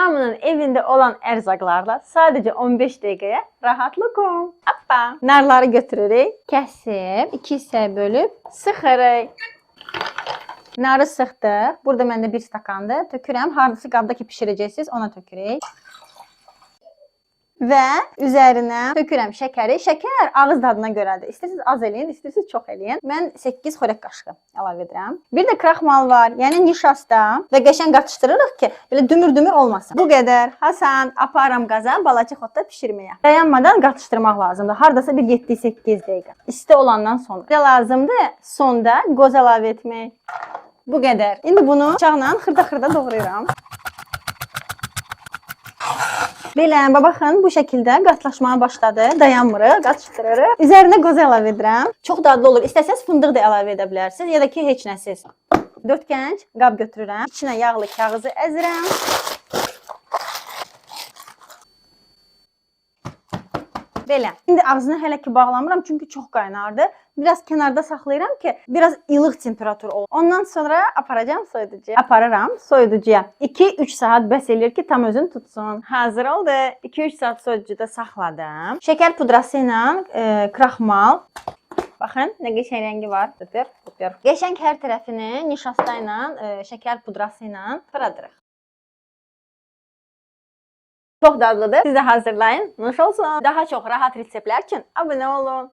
Hamının evində olan ərzaqlarla sadəcə 15 dəqiqəyə rahat lokum. Hoppa. Narları götürürük, kəsib, iki hissəyə bölüb sıxırıq. Narı sıxdıq. Burada məndə bir stakandır. Tökürəm. Hardasa qabda ki bişirəcəksiniz, ona tökürük. Və üzərinə tökürəm şəkəri. Şəkər ağız dadına görədir. İstəyirsiniz az eləyin, istəyirsiniz çox eləyin. Mən 8 xörək qaşığı əlavə edirəm. Bir də kraxmal var, yəni nişasta və qəşəng qatışdırırıq ki, belə dümür-dümür olmasın. Bu qədər. Hasan, aparıram qaza, balaca xotda bişirməyə. Dayanmadan qatışdırmaq lazımdır. Hardasa bir 7-8 dəqiqə. İsti olandan sonra. Bir də lazımdır sonda qoz əlavə etmək. Bu qədər. İndi bunu bıçaqla xırda-xırda doğrayıram. Belə, baxın, bu şəkildə qatlaşmağa başladı. Dayanmırıq, qatışdırırıq. Üzərinə qoz əlavə edirəm. Çox dadlı olur. İstəsəniz fındıq da əlavə edə bilərsiniz, ya da ki, heç nəsiz. 4 gənc qab götürürəm. İçinə yağlı kağızı əzirəm. Belə. İndi ağzını hələ ki bağlamıram çünki çox qaynardı. Biraz kənarda saxlayıram ki, biraz ilıq temperatur olsun. Ondan sonra aparacağam soyuducuya. Aparıram soyuducuya. 2-3 saat bəs eləyir ki, tam özünü tutsun. Hazır oldu. 2-3 saat soyuducuda saxladım. Şəkər pudrası ilə kraxmal. Baxın, nə qəşəng rəngi var. Super, super. Qəşəng hər tərəfini nişasta ilə, şəkər pudrası ilə fırladırıq. Çox dadlıdır. Siz də hazırlayın. Nuş olsun. Daha çox rahat reseptlər üçün abunə olun.